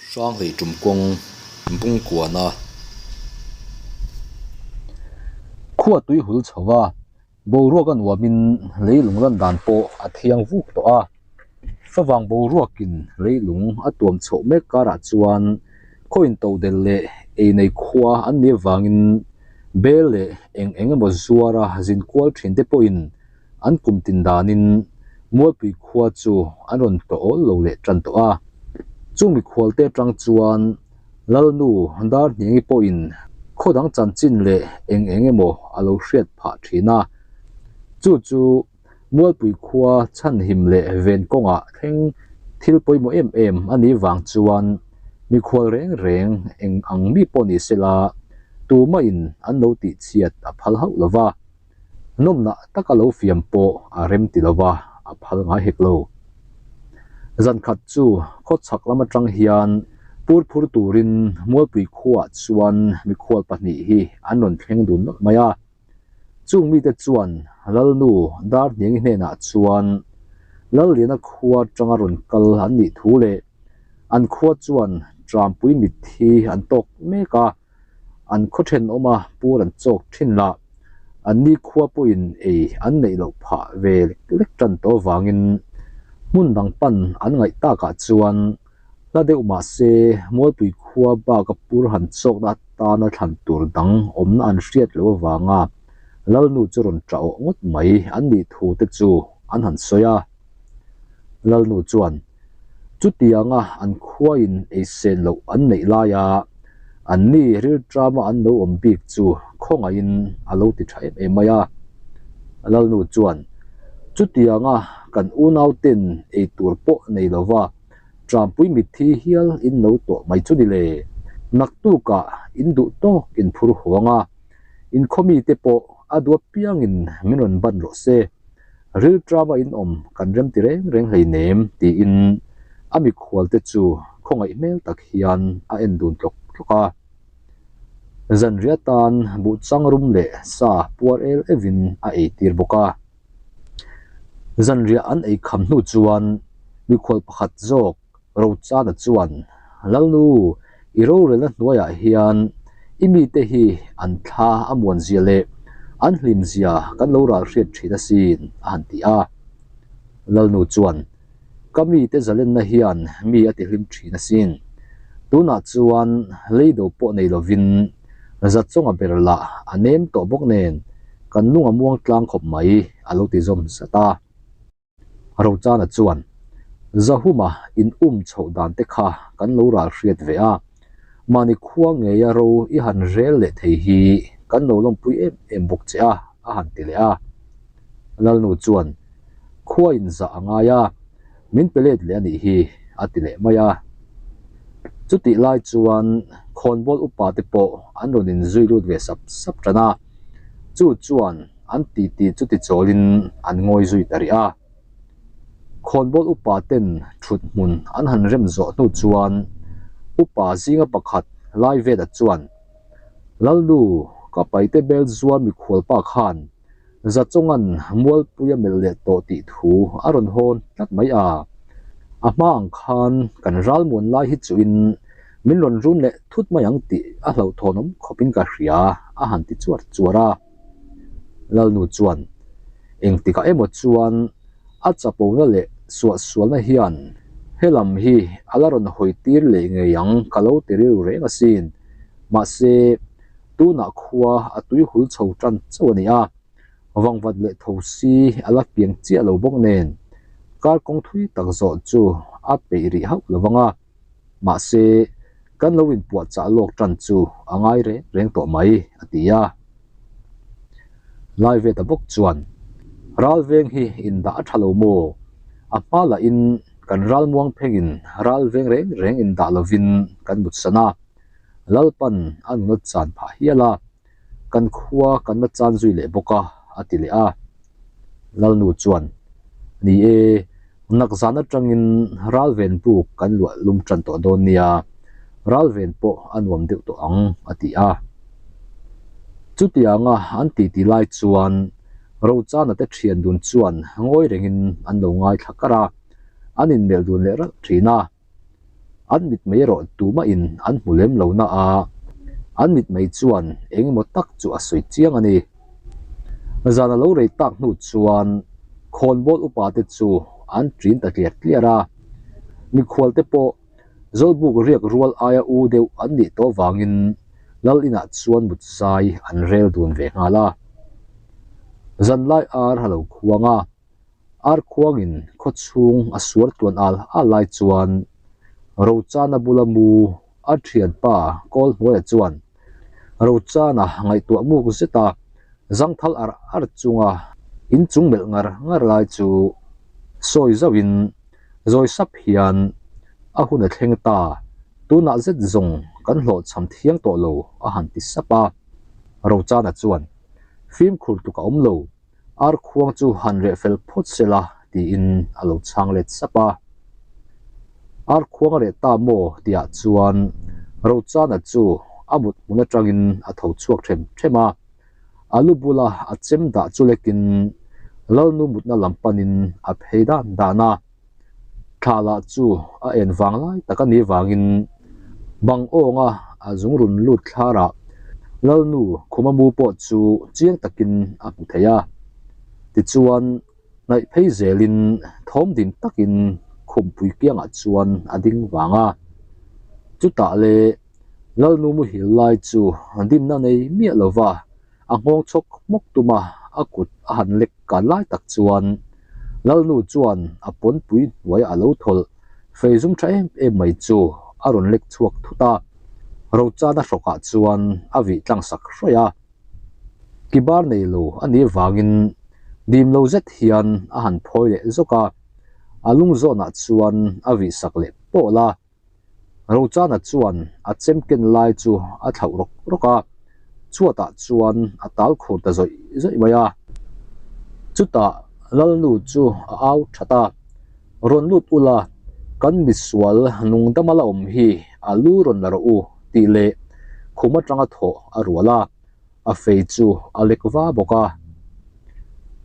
Hranghlei tum kawng bungkuana khua tui hul chho a, boruak a nuamin leilung lan dan pawh a thiang vuk tawh a. Favang boruakin leilung a tuam chhoh mek karah chuan khaw intodelh leh ei nei khua an nih avangin bel leh eng eng emaw zuara zin kual thin te pawhin an kum tin danin Mualpui khua chu an rawn tlawh awl lo leh tan tawh a. Chung mikhualte atang chuan Lalnu Darhniangi pawhin khaw dang chanchin leh eng eng emaw a lo hriat phah thin a. Chu chu Mualpui khua chhanhim leh ven kawngah thleng thil pawimawh em em a nih vang chuan mikhual reng reng eng ang mi pawh ni sela tumahin an lo tihchhiat a phal hauh lo va. Nawmna taka lo fiam pawh a rem ti lo va, a phal ngai hek lo. Zan khat chu khawchhak lam atang hian pur phur turin Mualpui khuaah chuan mikhual pahnih hi an rawn thleng dun nawlh mai a. Chung mite chuan Lalnu Darhniangi hnenah chuan Lalliana khua atanga rawn kal an nih thu leh an khua chuan Trampui mitthi an tawk mek a, An khaw thenawm a pur an chawk thin lah. An ni khua pawhin ei an neih loh phah ve lek lek tan tawh avangin hmun dang pan an ngaih takah chuan hla deuh mah se Mualpui khua bak a pur han chawkna atana thlan tur dang awmna an hriat loh avanga Lalnu chu rawn ṭah awh ngawt mai an nih thu te chu an han sawi a. Lalnu chuan. Chutianga an khuain eisen loh an neih laia anni rilṭama an lo awm bik chu khawngaihin a lo ti ṭha em em mai a. Lalnu chuan, Chutianga kan unauten ei tur pawh nei lova ṭampui mitthi hial in lo tawh mai chu ni le. Naktukah in duh tawk in phur huang a, in khaw mite pawh a duap piangin min rawn ban rawh se. Rilṭama in awm kan rem ti reng reng hleinem tiin a mikhual te chu khawngaih hmel tak hian a en dun tlawk tlawk a. Zanriah tan buhchang rum leh sa puar el evin a ei tir bawk a. Zanriah an ei kham hnu chuan mikhual pakhat zawk Rochana chuan, Lalnu, i rorelna hnuaiah hian i mite hi an thla a muan zia leh an hlim zia kan lo ral hriat thin asin, a han ti a. Lalnu chuan, Ka mite zalenna hian mi a tihlim thin asin. Tunah chuan leido pawh nei lovin Zachawnga ber lah a nem tawh bawk nen kan lung a muang tlang khawp mai, a lo ti zawm zat a. Rochana chuan, Zahuma in um chhoh dan te kha kan lo ral hriat ve a, mahni khua ngeia ro i han rel leh thei hi kan lo lawmpui em em bawk che a, a han ti leh a. Lalnu chuan, Khua in zah a ngai a, min pe let leh a nih hi, a ti leh mai a. Chutih lai chuan khawnbawl upa te pawh an rawn inzui lut ve sap sap tan a, chu chuan, An titi chu tichawlin an ngawi zui ta rih a. Khawnbawl upa ten thut hmun an han rem zawh hnu chuan upa zinga pakhat Laiveta chuan, Lalnu, ka paite bel zuar mikhualpa khan Zachawnga'n Mualpuia melh leh tawh tih thu a rawn hawn tlat mai a. A hma ang khan kan ralmuan lai hi chuin min rawn run leh thut mai ang tih a hlauhthawnawm khawpin ka hria, a han ti chuar chuar a. Lalnu chuan, Engtikah emaw chuan a chapona leh suahsualna hian helam hi a la rawn hawi tir leh ngei ang ka lo ti rilru reng asin. Mahse, tunah khua a tui hul chho tan chauh a ni a, vangvat leh tho si a la kiang chiah lo bawk nen kar kawng thui tak zawh chu a peih rih hauh lo vang a. Mahse, kan lo inpuahchah lawk tan chu a ngai reng reng tawh mai, a ti a. Laiveta bawk chuan, Ral veng hi indah a tha lo maw? A hma lahin kan ral muang phengin ral veng reng reng indah lovin kan mutsan a, Lalpan a nuna chan phah hial a. Kan khua kan la chan zui leh bawk a, a ti leh a. Lalnu chuan, Ni e, nakzan atangin ralven buk kan luah lum tan tawh dawn nia, ralven pawh a nuam deuh tawh ang, a ti a. Chutianga an titi lai chuan Rochana te thian dun chuan ngawi rengin an lo ngaithla kar a, an inmelh dun leh ralh thin a. An mitmei erawh tumahin an hmu lem lo na a, an mitmei chuan eng emaw tak chu a sawi chiang a ni. Zan a lo rei tak hnu chuan khawnbawl upa te chu an ṭin ta tliar tliar a, mikhual te pawh Zawlbuk riak rual aia u deuh an nih tawh vangin Lal inah chuan mut zai an rel dun ve nghal a. Zanlai ar a lo khuang a, ar khuangin khaw chhung a suar tluan al al lai chuan Rochana bula mu a thianpa kawl hnuaiah chuan Rochana ngaihtuah muk zet a, zangthal ar ar chunga inchung melh ngar ngar lai chu sawi zauhin Zawi sap hian a hun a thleng ta, tunah zet zawng kan hlawhchham thiang tawh lo a han ti sap a. Rochana chuan, Fimkhur tuk a awm lo, ar khuang chu han reh fel phawt se la tiin a lo chhang let sap a. Ar khuang a reh ta maw tihah chuan Rochana chu a mut hmun atangin a tho chhuak them them a. A lu bula a chem dah chu lekin Lalnu mutna lam panin a phei dan dan a. Thla lah chu a en vang lai tak a nih vangin bang awnga a zung run lut thlarah Lalnu khuma mu pawh chu chiang takin a hmu thei a. Tichuan, hnaih phei zelin thawm dim takin khumpui kiangah chuan a ding vang a. Chutah le Lalnu muhil lai chu dimna nei miah lova a nghawng chhawk hmawk tum a, a kut a han lek kan lai tak chuan Lalnu chuan a pawnpui hnuai a lo thawlh fei zum tha em em mai chu a rawn lek chhuak thut a, Rochana hrawkah chuan a vih tlang sak hraih a. Kibar nei lo a nih vangin dim lo zet hian a han phawi leh zawk a, a lung zawnah chuan a vih sak leh pawlh a. Rochana chuan a chem ken lai chu a thlauh rawk rawk a, chhuatah chuan a tal khur ta zawih zawih mai a. Chutah Lalnu chu a au that a, Rawn lut ula, kan misual nungdama la awm hi a lu rawn la rawh u tih leh khum atanga thawh a rual a. a fei chu a lek va bawk a.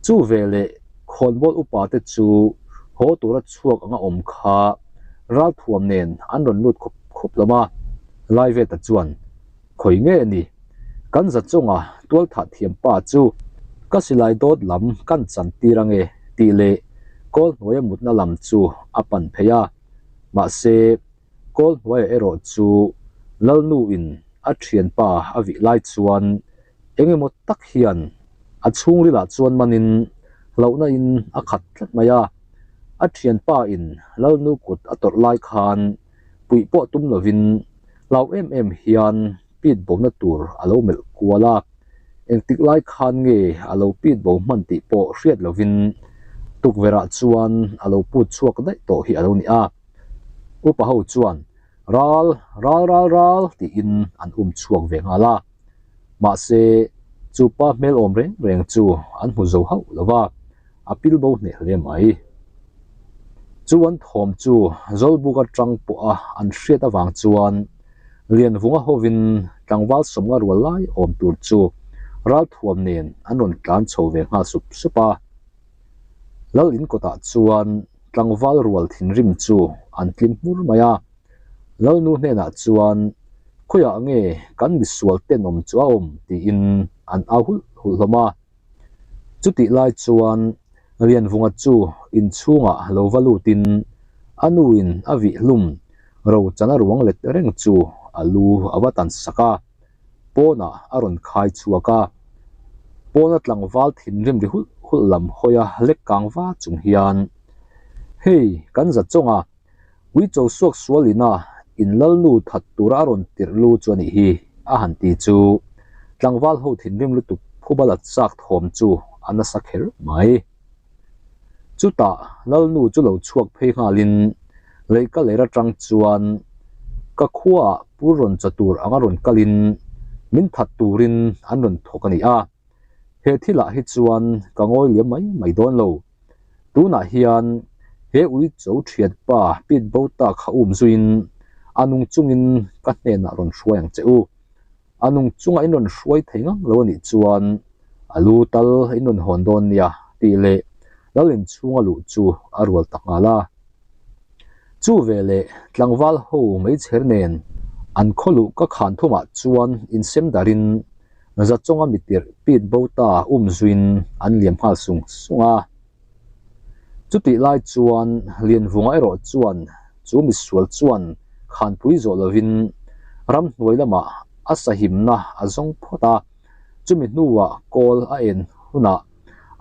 Chu veleh khawnbawl upa te chu haw tura chhuak anga awm kha ralthuam nen an rawn lut khup khup hlawm a. Laiveta chuan, Khawi nge ni? Kan za chunga tualthah thiam pa chu ka silai dawt lam kan chan tir ange tih leh kawl hnuaia mutna lam chu a pan phei a. Mahse, Kawl hnuaiah erawh chu Lalnu-in a thianpa a vih lai chuan eng emaw tak hian a chhungrilah chuan manin hlauhna in a khat tlat mai a. A thianpa-in Lalnu kut a tawrh lai khan puih pawh tum lovin hlau em em hian pit bona tur a lo melh kual a, engtik lai khan nge a lo pit bo hman tih pawh hriat lovin tukverhah chuan a lo put chhuak daih tawh hi a lo ni a. Upa ho chuan ral ral ral ral tiin an um chhuak ve nghal a, mahse chu pa hmel awm reng reng chu an hmu zo hauh lo va, a pil bo hneh hle mai. Chu an thawm chu Zawlbuk atang pawha an hriat avang chuan Lianvunga hovin tlangval sawmnga rual lai awm tur chu ralthuam nen an rawn tlan chho ve nghal sup sup a. Lal in kawtah chuan tlangval rual thinrim chu an tlim hmur mai a. Lalnu hnenah chuan, Khawiah nge kan misual tenawm chu a awm? tiin an au hulh hulh hlawm a. Chutih lai chuan Lianvunga chu inchhungah lo va lutin a nuin a vih hlum Rochana ruang let reng chu a lu a va tan sak a, pawnah a rawn khai chhuak a. Pawna tlangval thinrim ri hulh hulh lam hawi a lek kang va chung hian, Hei, kan za chawnga Uicho suak sual ina in lalnu that tura a rawn tirh lu chu a nih hi, a han ti chu tlangval ho thinrim lutuk phuba la chak thawm chu a nasa kher mai. Chutah lalnu chu lo chhuak phei nghalin leihka ler atang chuan ka khuaah pur rawn chaw tur anga rawn kalin min that turin an rawn thawk a ni a, he thilah hi chuan ka ngawi liam mai mai dawn lo. Tunah hian he uicho thianpa pit bo ta kha um zuiin a nung chungin ka hnenah rawn hruai ang che u. A nung chunga in rawn hruai thei ngang lo a nih chuan a lu tal in rawn hawn dawn nia tih leh lal inchhunga luh chu a rual ta nghal a. Chu veleh tlangval ho meichher nen an khawluh ka khan thumah chuan insem darin Zachawnga mitirh pit bo ta um zuiin an liam nghal sung sung a. Chutih lai chuan Lianvunga erawh chuan chu misual chuan khanpui zawh lovin ramhnuai lamah a sahimna a zawng phawt a, chumi hnuah kawl a en hunah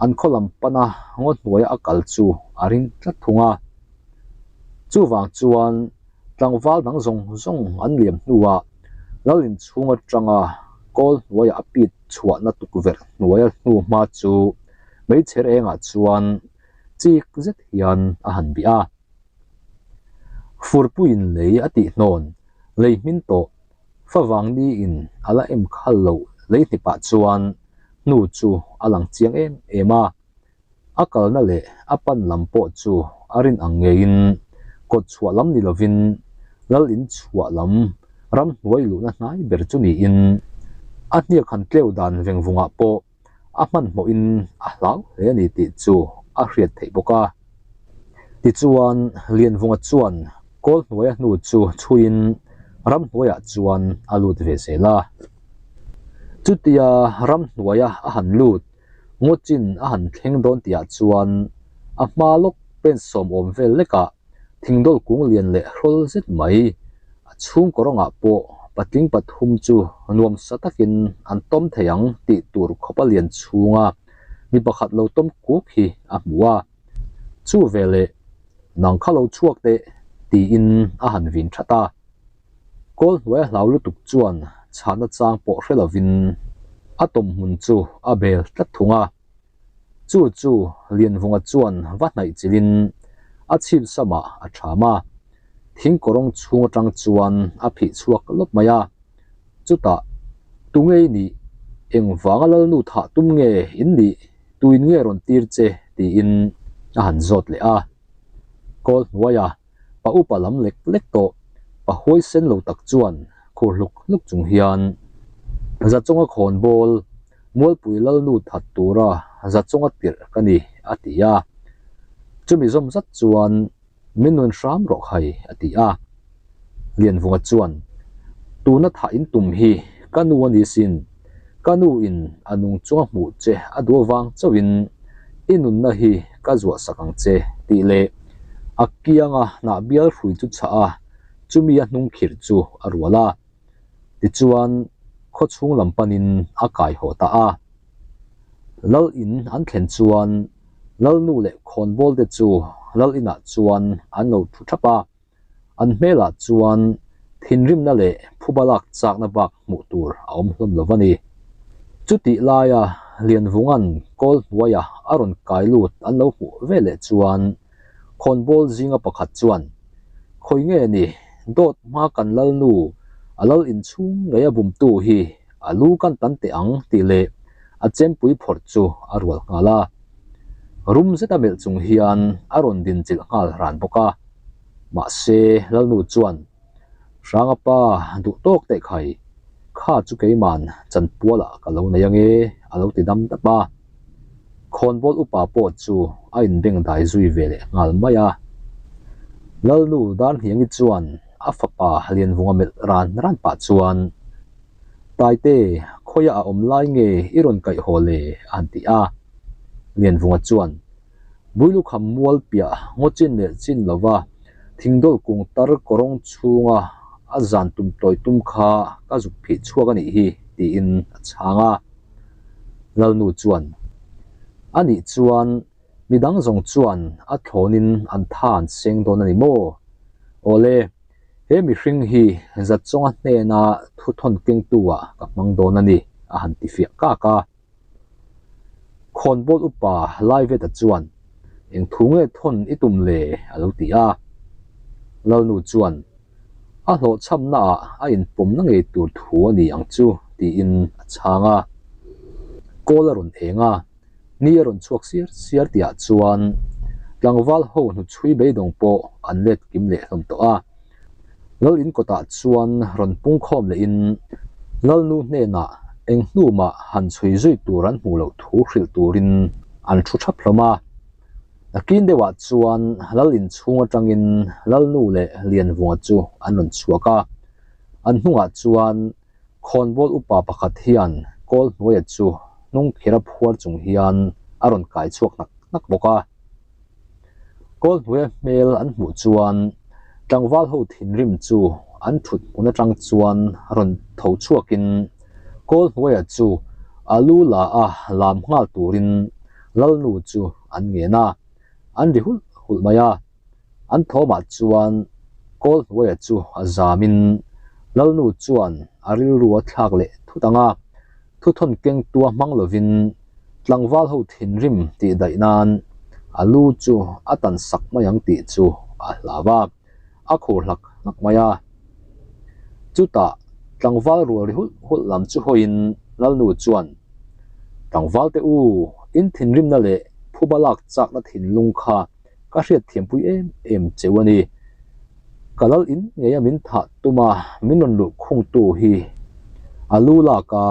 an khaw lam pana ngaw hnuaia a kal chu a ring tlat thung a. Chuvang chuan tlangval dang zawng zawng an liam hnuah Lal inchhung atanga kawl hnuaia a pit chhuahna tukverh hnuaia hnu hma chu hmeichher engah chuan chik zet hian a han bih a. Furpuiin lei a tihhnawn, lei hmin tawh Favang niin a la em khal loh lei hnipah chuan hnu chu a lang chiang em em a. A kalna leh a pan lam pawh chu a rin ang ngeiin kawt chhuah lam ni lovin lal in chhuah lam ramhnuai luhna hnai ber chu niin a hniak han tleu dan vengvungah pawh a hmanhmawhin a hlau hle a ni tih chu a hriat theih bawk a. Tichuan, Lianvunga chuan kawl hnuaia hnu chu chhuiin ramhnuaiah chuan a lut ve zel a. Chutia ramhnuaia a han lut ngawchin a han thleng dawn tihah chuan a hma lawk pen sawm awm vel lekah thingdawl kung lian leh hrawl zet mai a chhungkaw rawngah pawh patling pathum chu nuamsa takin an tawm thei ang tih tur khawpa lian chhunga mi pakhat lo tawm kuk hi a hmu a, chu veleh nang kha lo chhuak teh tiin a han vin that a. Kawl hnuaia hlau lutuk chuan chhahna chang pawh hre lovin a tawm hmun chu a bel tlat thung a. Chu chu Lianvunga chuan va hnaih chilhin a chhip samah a ṭham a, thing kawrawng chhung aṭang chuan a phih chhuak lawp mai a. Chutah, Tunge i nih? Engvanga Lalnu thah tum nge in nih? Tuin nge rawn tir che? tiin a han zawt leh a. Kawl hnuaia pa upa lam lek lek tawh, pa huaisen lo tak chuan khur hluk hluk chung hian Zachawnga khawnbawl Mualpui Lalnu that tura Zachawnga tirh ka ni, a ti a. Chumi zawm zat chuan Min nun hram rawh khai, a ti a. Lianvunga chuan, Tuna thah in tum hi ka nu a ni sin, ka nu in a nung chunga hmuh che a duh avang chauhin i nunna hi ka zuah sak ang che, tih leh a kianga hnah bial hrui chu chah a, chumi a hnung khirh chu a rual a. Tichuan, khawchhung lam panin a kai haw ta a. Lal in an thlen chuan Lalnu leh khawnbawl te chu Lal inah chuan an lo thu thap a, an hmelah chuan thinrimna leh phuba lak chakna bak hmuh tur a awm hlawm lo a ni. Chutih laia Lianvunga'n kawl hnuaia a rawn kai lut an lo hmuh veleh chuan khawnbawl zinga pakhat chuan, Khawi nge ni, dawt hma kan Lalnu a lal inchhung ngei a bumtu hi A lu kan tan teh ang tih leh a chempui phawrh chu a rual nghal a. Rum zeta melh chung hian a rawn din chilh nghal ran bawk a. Mahse, Lalnu chuan, Hranga pa duh tawk teh khai, kha chu keiman chanpualah ka lo nei ange a lo ti dam dap a. Khawnbawl upa pawh chu a inbeng dai zui ve leh nghal mai a. Lalnu Darhniangi chuan a fapa Lianvunga melh ran ran pah chuan, Taite, khawiah a awm lai nge i rawn kaih haw le? a han ti a. Lianvunga chuan, Builukham mual piah ngaw chin leh chin lova thingdawl kung tar kawrawng chhunga a zan tum tawi tum kha ka zuk phih chhuak a nih hi, tiin a chhang a. Lalnu chuan, A nih chuan midang zawng chuan a thlawnin an tha an seng dawn a ni maw? Awle, he mihring hi Zatchawnga hnena thuthawn kengtu-ah ka hmang dawn a ni, a han ti fiah kak a. Khawnbawl upa Laiveta chuan, Eng thu nge thawn i tum le? a lo ti a. Lalnu chuan, A hlawhchhamnaah a inpawmna ngei tur thu a ni ang chu, tiin a chhang a. Kawl a rawn eng a, ni a rawn chhuak siar siar tihah chuan tlangval ho hnuchhui beidawng pawh an let kim leh hlawm tawh a. Lal in kawtah chuan rawn pungkhawm lehin Lalnu hnenah eng hnu mah han chhui zui tur an hmuh loh thu hrilh turin an thu thap hlawm a. Nakin deuhah chuan Lal inchhung atangin Lalnu leh Lianvunga chu an rawn chhuak a, an hnungah chuan Khawnbawl upa pakhat hian kawl hnuaia chu hnung khira phuar chung hian a rawn kai chhuak hnak hnak bawk a. Kawl hnuaia hmel an hmuh chuan tlangval ho thinrim chu an thut hmun atang chuan rawn tho chhuakin kawl hnuaia chu a lu la a lam nghal turin Lalnu chu an ngen a, an ri hulh hulh mai a. An thawmah chuan kawl hnuaia chu a zamin Lalnu chuan a rilru a thlak leh thut ang a, thuthawn keng tua hmang lovin tlangval ho thinrim tih daih nan a lu chu a tan sak mai ang tih chu a hlau a, a khur hlak hlak mai a. Chutah tlangval rual ri hulh hulh lam chu hawiin Lalnu chuan, Tlangval te u, in thinrimna leh phuba lak chakna thinlung kha Ka hriat thiampui em em cheu a ni. Ka lal in ngei a min thah tum a, min rawn luh khungtu hi a lu lak a,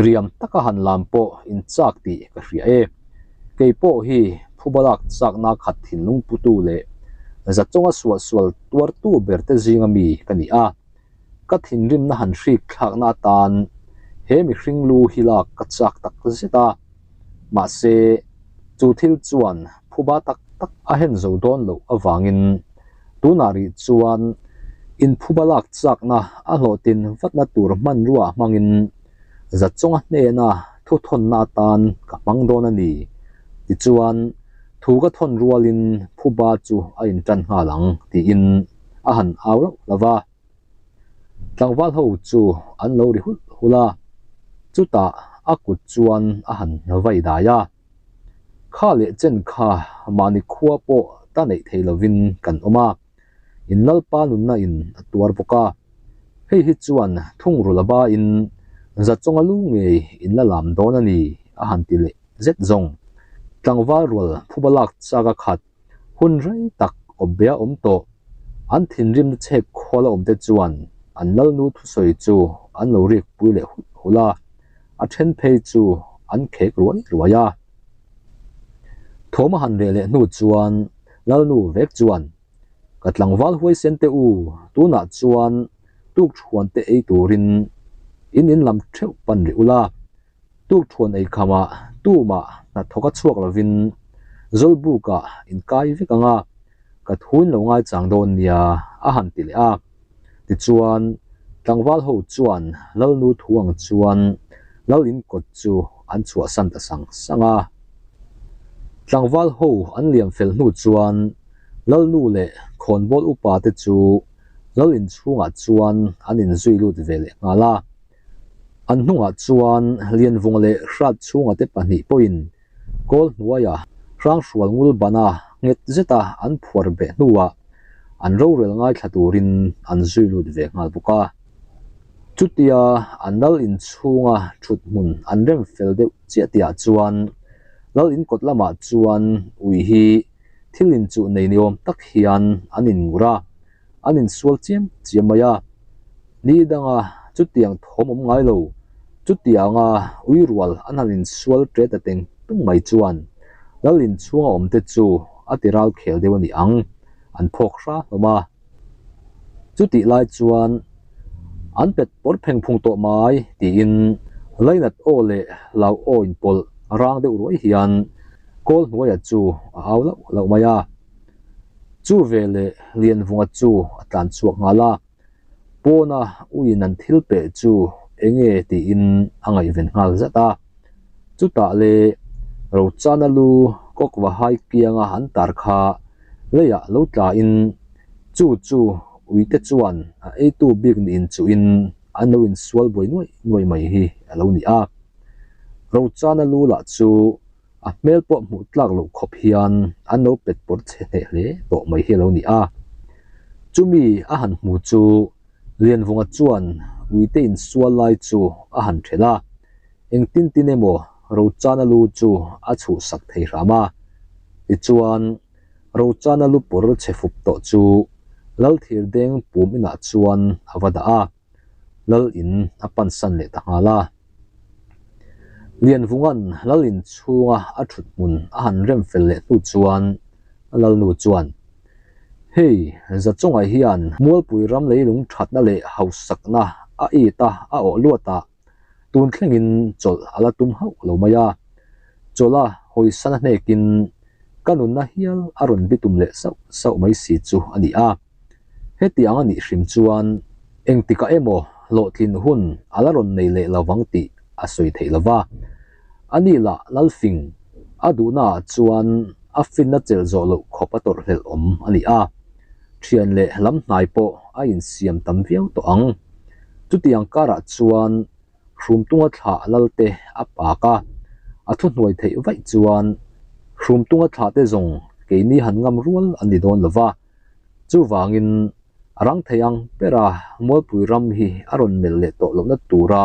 riam taka han lam pawh in chak tih ka hria e. Kei pawh hi phuba lak chakna khat thinlung putu leh zachawnga suahsual tuartu ber te zinga mi ka ni a. Ka thinrimna han hrik thlakna atan he mihring lu hi lak ka chak tak zet a. Mahse, chu thil chuan phuba tak tak a hen zo dawn loh avangin tunah rih chuan inphuba lak chakna a hlawhtin vatna tur hmanrua hmangin Zachawnga hnena thu thawnna atan ka hmang dawn a ni. Tichuan, thu ka thawn rualin phuba chu a intan nghal ang tiin a han au rauh lo va. Tlangval ho chu an lo ri hulh hulh a, chutah a kut chuan a han vai dai a. Kha leh chen kha mahni khua pawh ta neih thei lovin kan awm a, in Lalpa nunna in a tuar bawk a. Hei hi chuan thungrul a ba in Zachawnga lu ngei in la lam dawn a ni a han ti leh zet zawng. Tlangval rual phuba lak chak a khat. Hun rei tak awpbea awm tawh. An thinrimna chhek khuala awmte chuan an lalnu thusawi chu an lo rikpui leh hulh hulh a, a then phei chu an khek ruai ruai a. Thawm a han reh leh hnu chuan lalnu vek chuan, Ka tlangval huaisen te u, tunah chuan tukthuan te ei turin in in lam theuh pan rih ula, Tukthuan ei khamah tumah hnathawk a chhuak lovin Zawlbukah inkai vek ang a, ka thuin lo ngaichang dawn nia a han ti leh a. Tichuan, tlangval ho chuan Lalnu thu ang chuan Lal inkawt chu an chhuahsan ta sang sang a. Tlangval ho an liam fel hnu chuan Lalnu leh khawnbawl upa te chu Lal inchhungah chuan an inzui lut ve leh nghal a. An hnungah chuan Lianvunga leh Hratchhunga te pahnih pawhin kawl hnuaia Hranghrual ngul bana nghet zeta an phuar beh hnuah an rorel ngaithla turin an zui lut ve nghal bawk a. Chutia an lal inchhunga thut hmun an rem fel deuh chiah tihah chuan lal inkawt lamah chuan ui hi thil inchuh nei ni awm tak hian an inngur a. An insual chiam chiam mai a, ni danga chutiang thawm awm ngai lo, chutianga ui rual an han insual ṭe ta teng tung mai chuan Lal inchhunga awmte chu a ti ral khel deuh a ni ang, an phawk hra hlawm a. Chutih lai chuan an pet pawr pheng phung tawh mai tiin Lainat aw leh Lau aw inpawlh rang deuh ruai hian kawl hnuaia chu a au lauh lauh mai a. Chu veleh Lianvunga chu a tlan chhuak nghal a, pawna uiin an thil peh chu eng nge tiin a ngaihven nghal zat a. Chutah le Rochana lu kawkva hai kianga an tar kha leiah lo tlain chu chu uite chuan a eitu bik niin chuhin an lo insual buai nuaih nuaih mai hi a lo ni a. Rochana lu lah chu A hmel pawh hmuh tlak loh khawp hian an lo pet pawr chhe hneh hle tawh mai hi a lo ni a. Chumi a han hmu chu Lianvunga chuan uite insual lai chu a han ṭhelh a, engtin tin emaw Rochana lu chu a chhuhsak thei hram a. Tichuan, Rochana lu pawr chhe fup tawh chu Lalthirdeng pum inah chuan a va dah a, Lal in a pansan leh ta nghal a. Lianvunga'n lal in chhunga a thut hmun a han rem fel leh hnu chuan Lalnu chuan, Hei, Zachawngah hian Mualpui ram leilung thatna leh hausakna a it a a awh luat a, tun thlengin chawlh a la tum hauh lo mai a. Chawlh a hawisan a hnekin ka nunna hial a rawn bitum leh sauh sauh mai si chu a ni a. Heti ang a nih hrim chuan engtikah emaw hlawhtlin hun a la rawn nei leh lo vang tih a sawi theih lo va. A ni lah Lalfing a duhnaah chuan a finna chelh zawh loh khawp a tawrhhlelh awm a ni a. Thian leh lam hnai pawh a insiam tam viau tawh ang. Chutiang karah chuan Hrumtunga thlah Lalte a pak a, a thuhnuai theih vaih chuan Hrumtunga thlahte zawng keini han ngam rual an ni dawn lo va. Chuvangin a rang thei ang bera Mualpui ram hi a rawn melh leh tawh lohna tura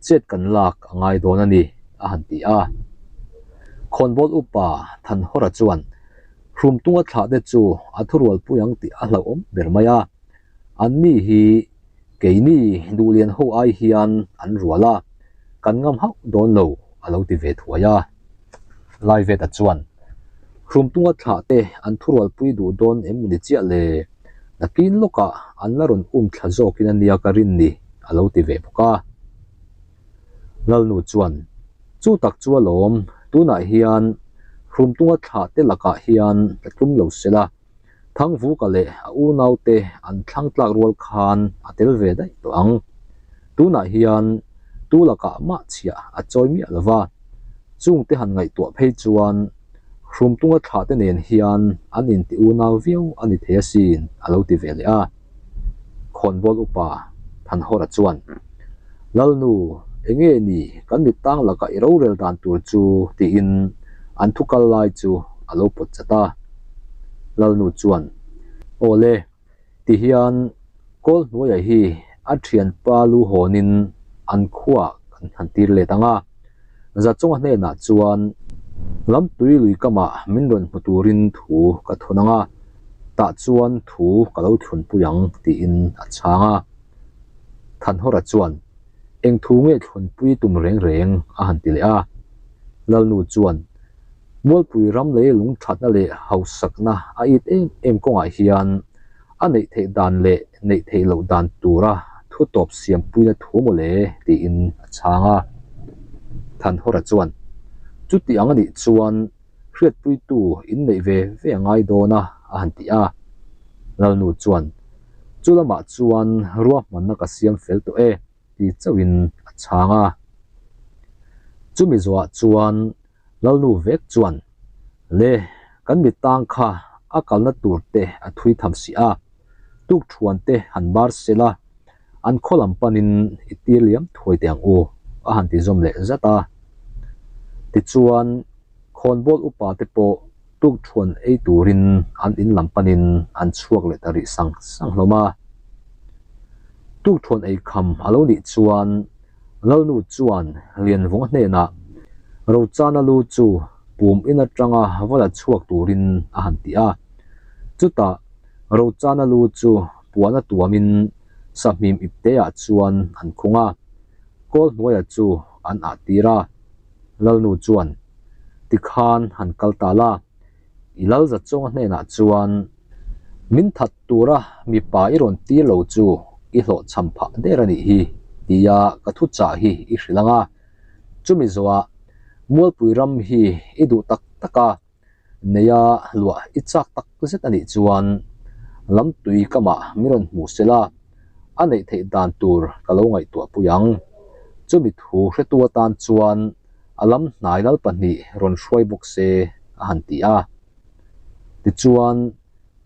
chet kan lak a ngai dawn a ni, a han ti a. Khawnbawl upa Thanhawra chuan Hrumtunga thlahte chu a thurualpui ang tih a hlauhawm ber mai a, anni hi keini duhlian ho ai hian an rual a, kan ngam hauh dawn lo, a lo ti ve thuai a. Laiveta chuan, Hrumtunga thlah te an thurualpui duh dawn em ni chiah le? Nakin lawkah an la rawn um thla zawkin a nia ka rin ni, a lo ti ve bawk a. Lalnu chuan, Chu tak chu alawm, tunah hian Hrumtunga thlah te lakah hian ka tlum lo sela, Thangvuka leh a unaute an thlang tlak rual khan a tel ve daih tawh ang. Tunah hian tu lakah mah chhiah a chawi miah lo va, chungte han ngaihtuah phei chuan Hrumtunga thlahte nen hian an inti unau viau a ni thei asin a lo ti ve leh a. Khawnbawl upa Thanhawra chuan, Lalnu, enge ni kan mittang laka i rorel dan tur chu tiin an thu kal lai chu a lo pawt chat a. Lalnu chuan, Awle, ti hian kawl hnuaiah hi a thianpa lu hawnin an khuaah kan han tir let ang a, Zachawnga hnenah chuan lamtui lui kamah min rawn hmu turin thu ka thun ang a, tah chuan thu ka lo thlunpui ang tiin a chhang a. Thanhawra chuan, Eng thu nge thlunpui tum reng reng? a han ti leh a. Lalnu chuan, Mualpui ram lei lungthatna leh hausakna a it em em kawngah hian a neih theih dan leh neih theih loh dan tura thu tawp siampuina thu maw le tiin a chhang a. Thanhawra chuan, Chuti ang a nih chuan hriatpuitu in neih ve ve a ngai dawn a, a han ti a. Lalnu chuan, Chu lamah chuan ruahmanna ka siam fel tawh e, ti chauhin a chhang a. Chumi zawhah chuan Lalnu vek chuan, Le, kan mi tang kha a kalna tur te a thui tham si a, tuk thuan te han bar sel a, an khaw lam panin i tir liam thuai teh ang u, a han ti zawm leh zat a. Tichuan, khawnbawl upa te pawh tuk thuan ei turin an in lam panin an chhuak leh ta rih sang sang hlawm a. Tuk thuan ei kham a lo nih chuan Lalnu chuan Lianvunga hnenah Rochana lu chu pum in atanga va la chhuak turin a han ti a. Chutah Rochana lu chu puan a tuamin sahmim ipteah chuan an khung a, kawl hnuaia chu an ah tir a. Lalnu chuan, Tikhan han kal ta la, I Lalzachawnga hnenah chuan min that tura mipa i rawn tir lo chu i hlawhchham phah der a nih hi tia ka thu chah hi i hrilh ang a. Chumi zawhah Mualpui ram hi i duh tak tak a, neia luah i chak tak zet a nih chuan lamtui kamah min rawn hmu se la, a neih theih dan tur ka lo ngaihtuah pui ang. Chumi thu hretu atan chuan a lam hnai lal pahnih rawn hruai bawk se a han ti a. Tichuan,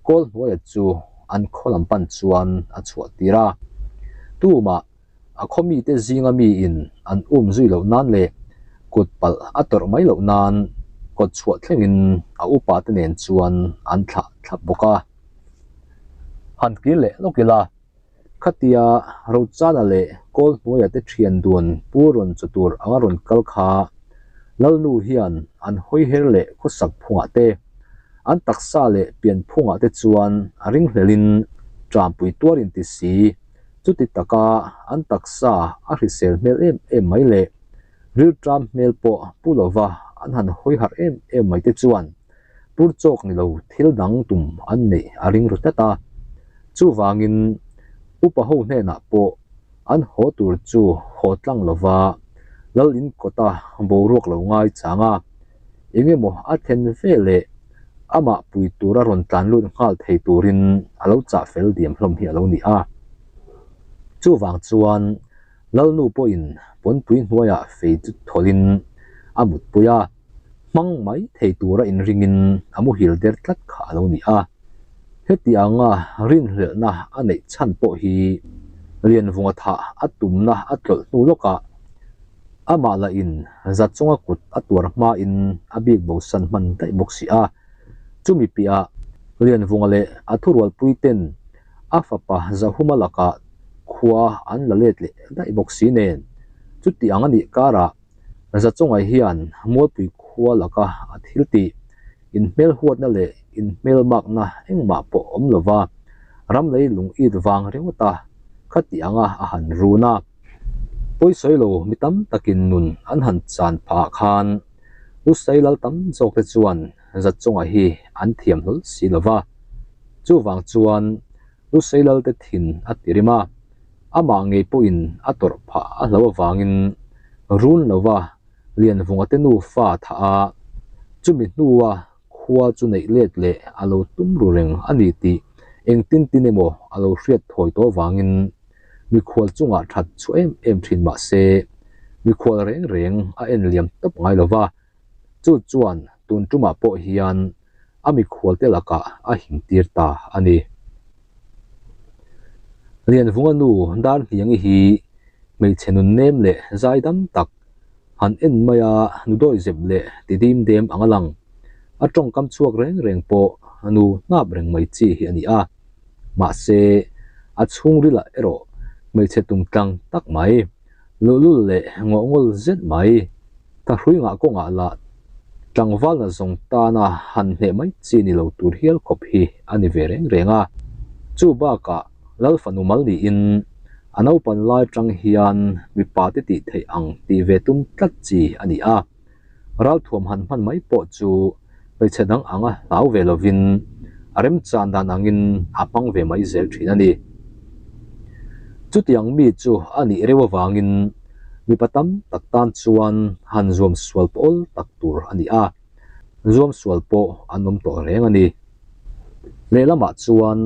kawl hnuaia chu an khaw lam pan chuan a chhuah tir a. Tumah a khaw mite zinga miin an um zui loh nan leh kut palh a tawrh mai loh nan kawt chhuah thlengin a upa te nen chuan an thlah thlap bawk a. Han kir leh lawk ila. Khatia Rochana leh Kawlhnuaia te thian dun pu rawn chaw tur anga rawn kal kha Lalnu hian an hawi her leh khawsak phungah te, an taksa leh pian phungah te chuan a ringhlelin ṭampui tuar inti si, chuti taka an taksa a hrisel hmel em em mai leh. Rilṭam hmel pawh pu lova an han hawi harh em em mai te chuan pur chawk ni lo thil dang tum an neih a ring ru tlat a. Chuvangin upa ho hnenah pawh an haw tur chu haw tlang lova lal in kawta boruak lo ngai chang a, eng emaw a thlen ve leh amah pui tura rawn tlan lut nghal thei turin a lo chah fel diam hlawm hi a lo ni a. Chuvang chuan Lalnu pawhin pawnpui hnuaiah fei chu thawlhin a mutpui a, hmang mai thei tura inringin a muhil der tlat kha a lo ni a. Heti anga rinhlelhna a neih chhan pawh hi Lianvunga thah a tumna a tlawlh hnu lawkah amah lahin Zachawnga kut a tuar hmain a bik bosan hman daih bawk si a. Chumi piahah Lianvunga leh a thurualpuiten a fapa Zahuma lakah khua an la let leh daih bawk si nen. Chuti ang a nih karah Zachawnga hian Mualpui khua laka a thil tih inhmelhuatna leh inhmelmakna engmah pawh awm lova ram lei lung it vang ringawt a khati anga a han run a. Pawisawi lo mi tam takin nun an han chan phah khan Lusei lal tam zawk te chuan Zachawnga hi an thiam hlawl si lova. Chuvang chuan Lusei lal te thin a ti rim a, amah ngei pawhin a tawrh phah a hlo avangin run lova Lianvunga te nufa thah a, chumi hnua khua chu neih let leh a lo tum ru reng a ni tih engtin tin emaw a lo hriat thawi tawh avangin mikhual chungah that chhuah em em thin mah se mikhual reng reng a en liam tawp ngai lova, chu chuan tun tumah pawh hian a mikhualte lakah a himtir ta a ni. Lianvunga nu Darhniangi hi hmeichhe nun nem leh zaidam tak, han en maia nu dawihzep leh ti dim dem ang a lang. A tawngkam chhuak reng reng pawh nu hnap reng mai chi hi a ni a. Mahse, a chhungrilah erawh hmeichhe tumtlang tak mai. Luhlul leh ngawhngawl zet mai. Thahrui ngah kawngah lah tlangvalna zawng tana han hneh mai chi ni lo tur hial khawp hi a ni ve reng reng a. Chu bakah Lal fanu mal niin a naupan lai tang hian mipa te tih theih ang tih ve tum tlat chi a ni a. Ralthuam han hman mai pawh chu hmeichhe dang anga hlau ve lovin a remchan dan angin a hmang ve mai zel thin a ni. Chutiang mi chu a nih reuh avangin mipa tam tak tan chuan han zuam sual pawl tak tur a ni a, zuam sual pawh an awm tawh reng a ni. Lehlamah chuan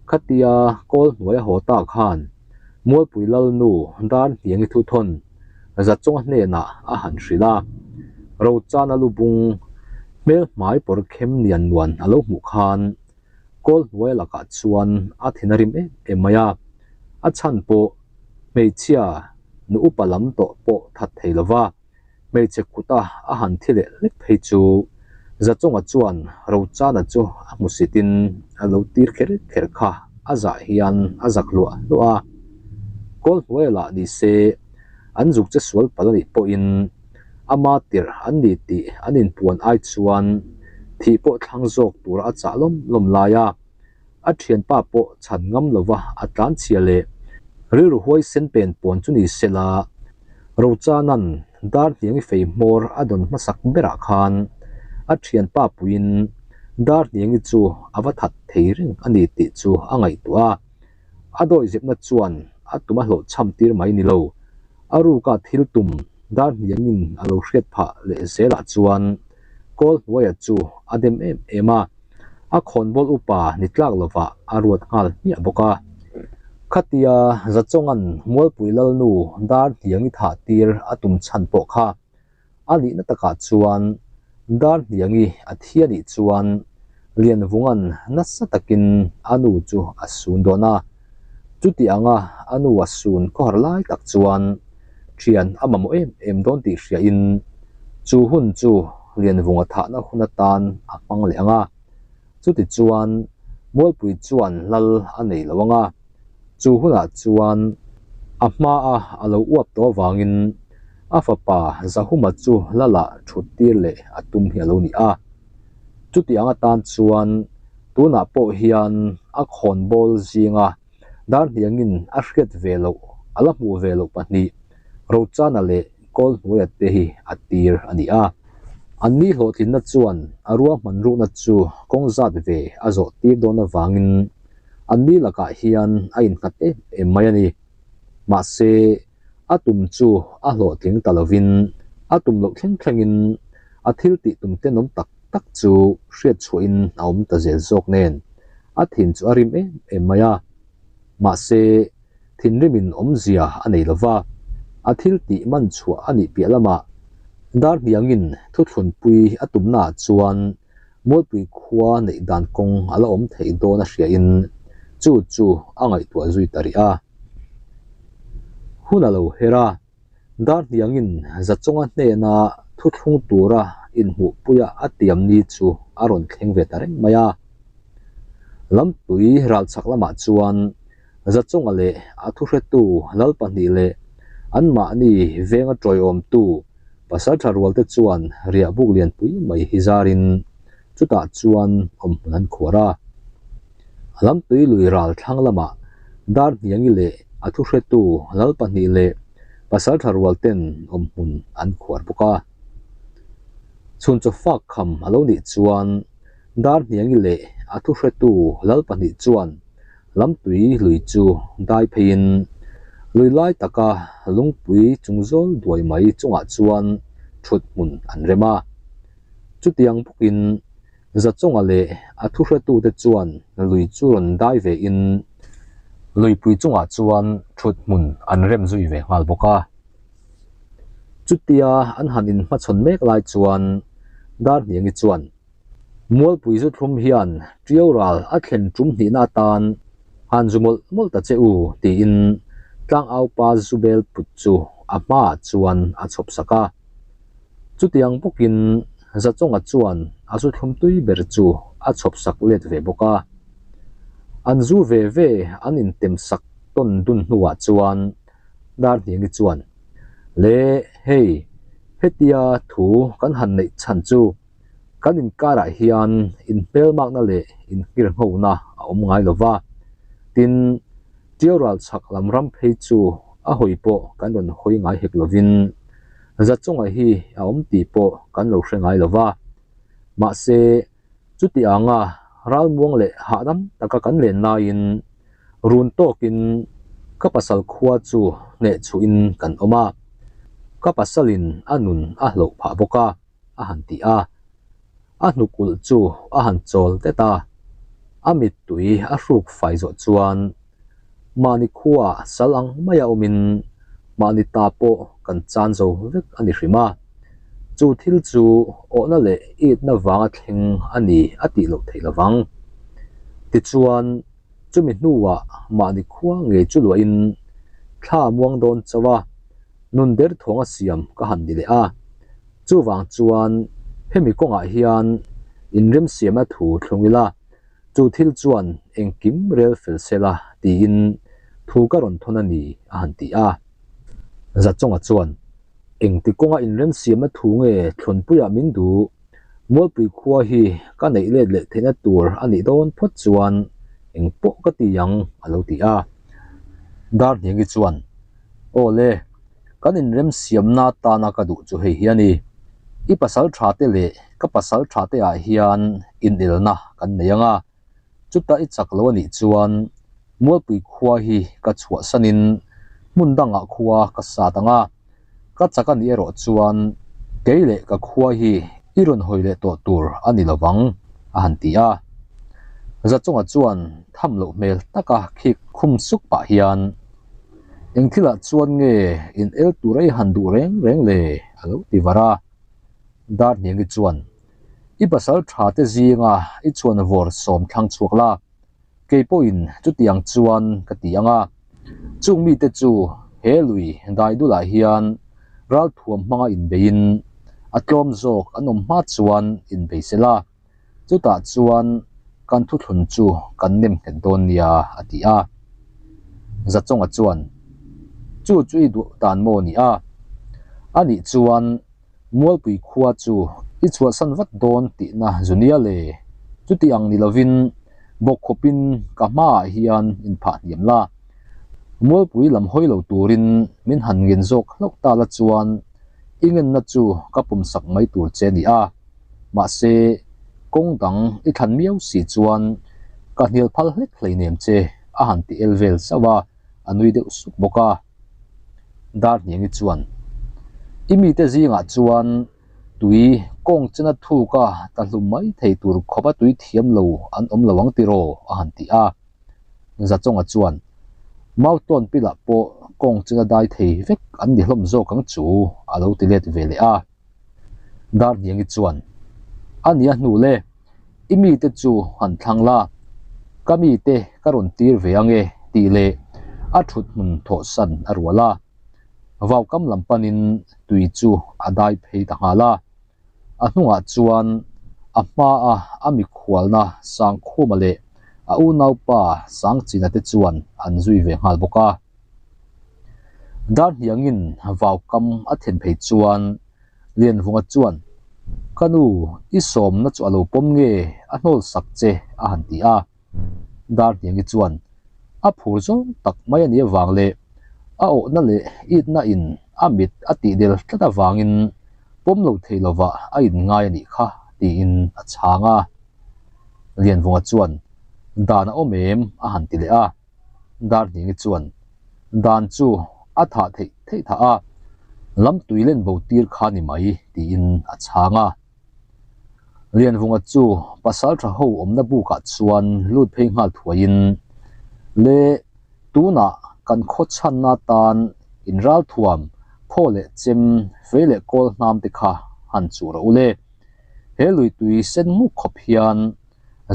khatia kawl hnuai a haw ta khan Mualpui Lalnu Darhniangi thuthawn Zachawnga hnenah a han hrilh a, Rochana lubung hmel hmai pawr khem nian nuan a lo hmuh khan kawl hnuai lakah chuan a thin a rim em em mai a, a chhan pawh hmeichhia nu upa lam tawh pawh that thei lova. Hmeichhe kuta a han thi leh hlek phei chu Zachawnga chuan Rochana chu a hmusitin a lo tir kher kher kha a zah hian a zak hluah hluah a. Kawl hnuaia lah ni se an zuk che sual palh a nih pawhin ama tirh an ni tih an inpuan ai chuan thih pawh thlang zawk tura a chah lawm lawm lai a. A thianpa pawh chhan ngam lova a tlan chhia leh rilru huaisen pen pawn chu ni se la, Rochana'n Darhniangi fei hmawr a dawn hmasak berah khan a thianpa puiin Darhniangi chu a va that thei reng a ni tih chu a ngaihtuah a. A dawihzepna chuan a tum a hlawhchham tir mai ni lo, a ruka thil tum Darhniangin a lo hriat phah leh zelah chuan Kawl hnuaia chu a dem em em a, a khawnbawl upa ni tlak lovah a ruat nghal hmiah bawk a. Khatia Zachawnga'n Mualpui Lalnu Darhniangi thah tir a tum chhan pawh kha a nihna takah chuan Darhniangi a thi a nih chuan Lianvunga'n nasa takin a nu chu a sun dawn a. Chuti anga a nu a sun khawhar lai tak chuan thian a mamawh em em dawn tih hriain chu hun chu Lianvunga thahna hun atan a hmang leh ang a. Chuti chuan Mualpui chuan lal a nei lo ang a, chu hunah chuan a hmaa a lo uap tawh avangin a fapa Zahuma chu lalah thut tir leh a tum hi a lo ni a. Chuti ang atan chuan tunah pawh hian a khawnbawl zinga Darhniangin a hriat ve loh, a la hmuh ve loh pahnih, Rochana leh. Kawlhnuaia te hi a tir a ni a. An ni hlawhtlinna chuan a ruahman rukna chu kawng zat ve a zawh tir dawn avangin an ni lakah hian a innghat em em mai a ni. Mahse, a tum chu a hlawhtling ta lovin a tum loh thleng thlengin a thil tih tum tenawm tak tak chu hriat chhuahin a awm ta zel zawk nen a thin chu a rim em em mai a. Mahse, thinrimin awmzia a nei lova, a thil tih man chhuah a nih piah lamah Darhniangin thuthlunpui a tumnaah chuan Mualpui khua neih dan kawng a la awm theih dawn a hriain chu chu a ngaihtuah zui ta rih a. Hun a lo her a, Darhniangin Zachawnga hnena thuthlung tura inhmuhpuia a tiam ni chu a rawn thleng ve ta reng mai a. Lamtui ralchhak lamah chuan Zachawnga leh a thuhretu lal pahnih leh anmahni venga tawiawmtu Pasaltha rualte chuan riah buk lianpui mai hi zarin chutah chuan awmhmun an khuar a. A lamtui lui ral thlang lamah Darhniangi leh a thuhretu lal pahnih leh Pasaltha rualten awmhmun an khuar bawk a. Chhun chaw fak kham a lo nih chuan Darhniangi leh a thuhretu lal pahnih chuan Lamtui lui chu dai pheiin lui lai taka lungpui chung zawl duai mai chungah chuan thut hmun an rem a. Chutiang bawkin Zachawnga leh a thuhretute chuan lui chu rawn dai vein luipui chungah chuan thut hmun an rem zui ve nghal bawk a. Chutia an han inhmachhawn mek lai chuan Darhniangi chuan Mualpui zu thlum hian Ṭiau ral a thlen ṭum hnihna atan han zu mawlh mawlh ta che u tiin tlangaupa zu bel put chu a hmaah chuan a chhawp sak a. Chutiang bawkin Zachawnga chuan a zu thlum tui ber chu a chhawp sak let ve bawk a. An zu ve ve an intem sak tawn dun hnuah chuan Darhniangi chuan, Le hei, hetia thu kan han neih chhan chu Kan inkarah hian inhmelmakna leh inhngirhnghona a awm ngai lo va, tin, Ṭiau ral chhak lam ram phei chu a hawi pawh kan rawn hawi ngai hek lovin Zachawnga hi a awm tih pawh kan lo hre ngai lo va. Mahse, chuti anga ralmuang leh hahdam taka kan len laiin run tawkin ka pasal khua chu hnehchhuhin kan awm a, ka pasalin a nun a hloh phah bawk a. a han ti a, a hnuk ulh chu a han chawl det a, a mittui a hruk fai zawh chuan mahni khua sal ang maia awmin mahni ta pawh kan chan zo vek a ni hrim a, chu thil chu awhna leh itna vanga thleng a ni a tih loh theih lovang. Tichuan, chumi hnuah mahni khua ngei chu luahin thla muang dawn chauh a, nun derthawng a siam ka han ni leh a. Chuvang chuan hemi kawngah hian inremsiamna thu thlung ila, chu thil chuan engkim rel fel sela tiin thu ka rawn thawn a ni a han ti a. Zachawnga chuan, Engti kawnga inremsiamna thu nge thlunpuiah min duh? Mualpui khua hi ka neih let leh theihna tur a nih dawn phawt chuan engpawh ka ti ang a lo ti a. Darhniangi chuan, Aw le, kan inremsiamna atana ka duh chu hei hi a ni. I pasal tha te leh ka pasal tha te ah hian inelna kan nei ang a, chuta i chak lo a nih chuan Mualpui khua hi ka chhuahsanin hmun dangah khua ka sat ang a, ka chak a nih erawh chuan kei leh ka khua hi i rawn hawi leh tawh tur a ni lovang a han ti a. Zachawnga chuan tham loh hmel taka khik khum suk pah hian, Eng thilah chuan nge in el tur a i han duh reng reng le? a lo ti var a. Darhniangi chuan, I pasal tha te zinga i chhuan vawr sawm thlang chhuak la, Kei pawhin chutiang chuan ka ti ang a, chung mite chu he lui daidulah hian ralthuam hmanga inbeiin a tlawm zawk an awm hma chuan inbei se la, chutah chuan kan thuthlun chu kan nem nghet dawn nia a ti a. Zachawnga chuan, Chu chu i duh dan maw ni a? Anih chuan Mualpui khua chu i chhuahsan vat dawn tihna Junia le, chuti ang ni lovin bawk khawpin ka hmaah hian inphah hniam la. Mualpui lam hawi lo turin min han ngen zawk hlauh ta la chuan I ngenna chu ka pumsak mai tur che a ni a, mahse, kawng dang i thlan miau si chuan ka hnial phal hlek hleinem che, a han ti el vel zauh a, a nui deuh suk bawk a. Darhniangi chuan, I mite zingah chuan tui kawng chena thuka tla hlum mai thei tur khawpa tui thiam lo an awm lo ang tiraw? a han ti a. Zachawnga chuan, Mautawn pilah pawh kawng chena dai thei vek an ni hlawm zawk ang chu, a lo ti let ve leh a. Darhniangi chuan, A nia hnu le, i mite chu han thlang la, ka mite ka rawn tir ve ang e, tih leh a thut hmun thawhsan a rual a. Vaukam lam panin tui chu a dai phei ta nghal a. A hnungah chuan a hmaa a mikhualna Sangkhuma leh a unaupa Sangchina te chuan an zui ve nghal bawk a. Darhniangin vaukam a then phei chuan Lianvunga chuan, Ka nu, i sawmna chu a lo pawm nge a hnawl sak che a han ti a. Darhniangi chuan, A phur zawng tak mai a nih avang leh a awhna leh itna in a mit a tih del tlat avangin pawm lo thei lovah a inngai a nih kha tiin a chhang a. Lianvunga chuan, Dan a awm em? a han ti leh a. Darhningi chuan dan chu a thah theih theih thah a, lam tui len bo tir kha ni mai tiin a chhang a. Lianvunga chu pasal tha ho awmna bukah chuan lut phei nghal thuaiin, Le tunah kan khaw chhanna tan inralthuam, phaw leh chem, fei leh kawl hnam te kha han chuh rawh u le. He lui tui sen nguk khawp hian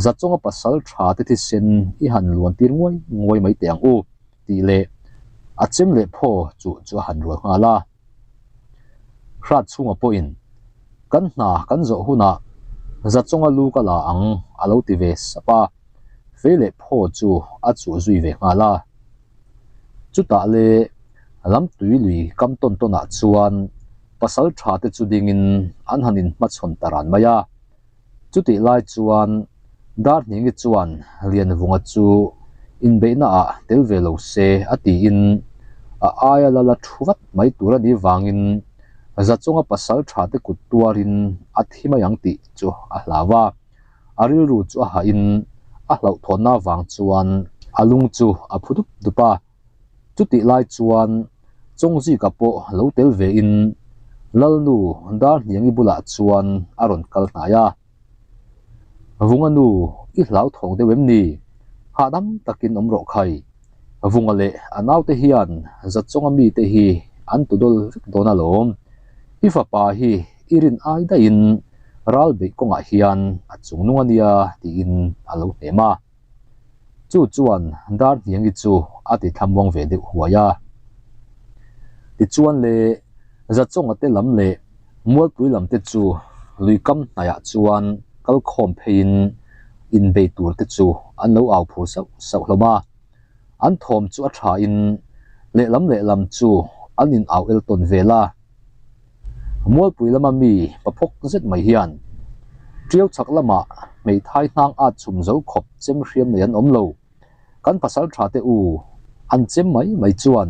Zachawnga pasal tha te thisen i han luan tir nguai nguai mai teh ang u, tih leh a chem leh phaw chu chu a han rual nghal a. Hrat chhunga pawhin, Kan hna kan zawh hunah Zachawnga lu ka la ang a lo ti ve sap a, fei leh phaw chu a chuh zui ve nghal a. Chutah le lamtui lui kam tawn tawnah chuan pasal tha te chu dingin an han inhmachhawn ta ran mai a. Chutih lai chuan Darhningi chuan Lianvunga chu inbeihna ah tel ve lo se a tiin a aia la la thu vat mai tur a nih vangin Zachawnga pasal tha te kut tuarin a thi mai ang tih chu a hlau a, a rilru chu a hahin a hlauhthawnna vang chuan a lung chu a phu dup dup a. Chutih lai chuan Chawngzika pawh lo tel vein Lalnu Darhniangi bulah chuan a rawn kal hnai a. Vunga nu, i hlauthawng deuh em ni? Hahdam takin awm rawh khai. Vunga leh a naute hian Zachawnga mite hi an tudawl vek dawn alawm. I fapa hi i rin ai daihin ral beih kawngah hian a chungnung a nia tiin a lo hnem a. Chu chuan Darhniangi chu a ti thlamuang ve deuh huai a. Tichuan le Zachawnga te lam leh Mualpui lam te chu lui kam hnaiah chuan kal khawm pheiin inbei tur te chu an lo au phur sauh sauh hlawm a. An thawm chu a thain lehlam lehlam chu an in au el tawn vel a. Mualpui lama mi paphawk zet mai hian Tiau chhak lamah hmeithai hnang at chhum zo khawp chem hriam nei an awm lo. Kan pasal tha te u an chem mai mai chuan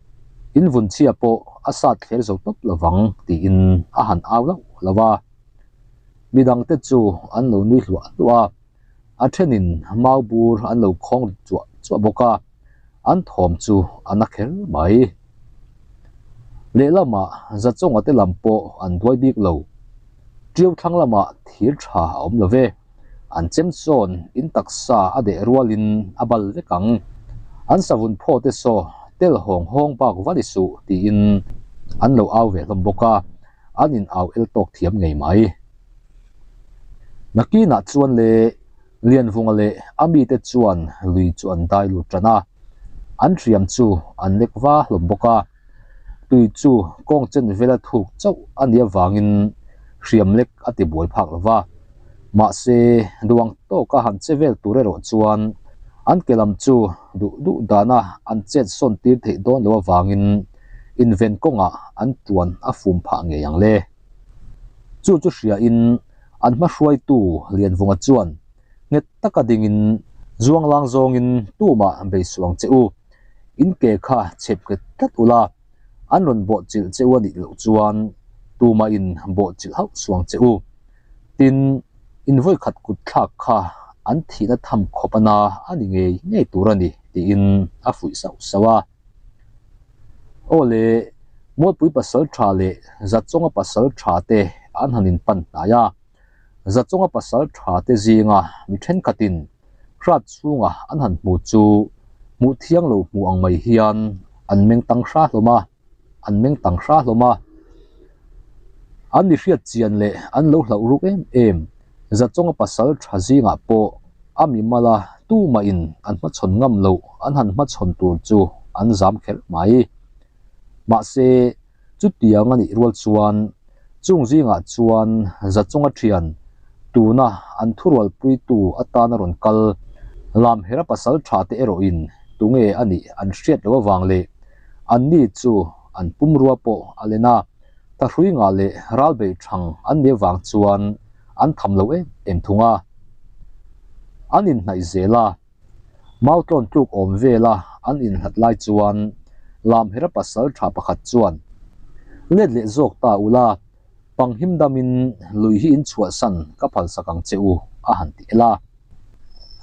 in vun chhia pawh a sat thler zo tawp lovang tiin a han au lauh lauh a. Midang te chu an lo nui hluah hluah a, a thenin mau bur an lo khawng ri chuah chuah bawk a. An thawm chu a na kher mai. Lehlamah Zachawnga te lam pawh an duai bik lo. Ṭiau thlang lamah thir ṭha a awm lo ve. An chem sawn in taksa a deh rualin a bal vek ang. An savun phaw te saw tel hawng hawng bak va ni suh tiin an lo au ve hlawm bawk a, an in au el tawk thiam ngei mai. Nakinah chuan le Lianvunga leh a mite chuan lui chu an dai lut tan a, an hriam chu an lek va hlawm bawk a. Tui chu kawng chen vela thuk chauh a nih avangin hriam lek a ti buai phak lo va. Mahse, duang tawka han che vel tur erawh chuan an ke lam chu duh duh dana an chet sawn tir theih dawn loh avangin inven kawngah an tuan a fum phah ngei ang le. Chu chu hriain an hmahruaitu Lianvunga chuan nghet taka dingin zuanglang zawngin tumah beisuang che u, in ke kha chhep nghet tlat ula, an rawn bawhchilh che u a nih loh chuan Tumah in bawh chilh hauh suang che u. Tin, in vawikhat kut thlak kha an thihna tham khawp ana a ni ngei ngei tur a ni, tiin a fuih sauh sauh a. Aw le, Mualpui pasal tha leh Zachawnga pasal tha te an han inpan hnai a. Zachawnga pasal tha te zinga mi thenkhatin hrat chhunga an han hmu chu hmuh thiang lo hmu ang mai hian an meng tang hra hlawm a. an meng tang hra hlawm a. An mi hriat chian leh an lo hlauh ruk em em Zachawnga pasal tha zingah pawh a mi mala tumahin an hmachhawn ngam loh an han hmachhawn tur chu an zam kher mai. Mahse, chutiang a nih rual chuan chung zingah chuan Zachawnga thian tuna an thurualpuitu atana rawn kal Lamhera pasal tha te erawhin tunge a nih an hriat loh avang leh Anni chu an pumrua pawh a len a, thahrui ngah leh ral beih thang an nih avang chuan an tham lo em em thung a. An inhnaih zel a, Mautlawn tluk awm vela an inhlat lai chuan Lamhera pasal tha pakhat chuan, Let leh zawk ta ula, panghim damin lui hi in chhuahsan ka phalsak ang che u, a han ti el a.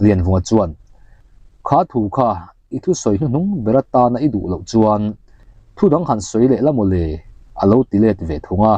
Lianvunga chuan, Kha thu kha I thusawi hnuhnung ber atana i duh loh chuan thu dang han sawi leh la maw le? a lo ti let ve thung a.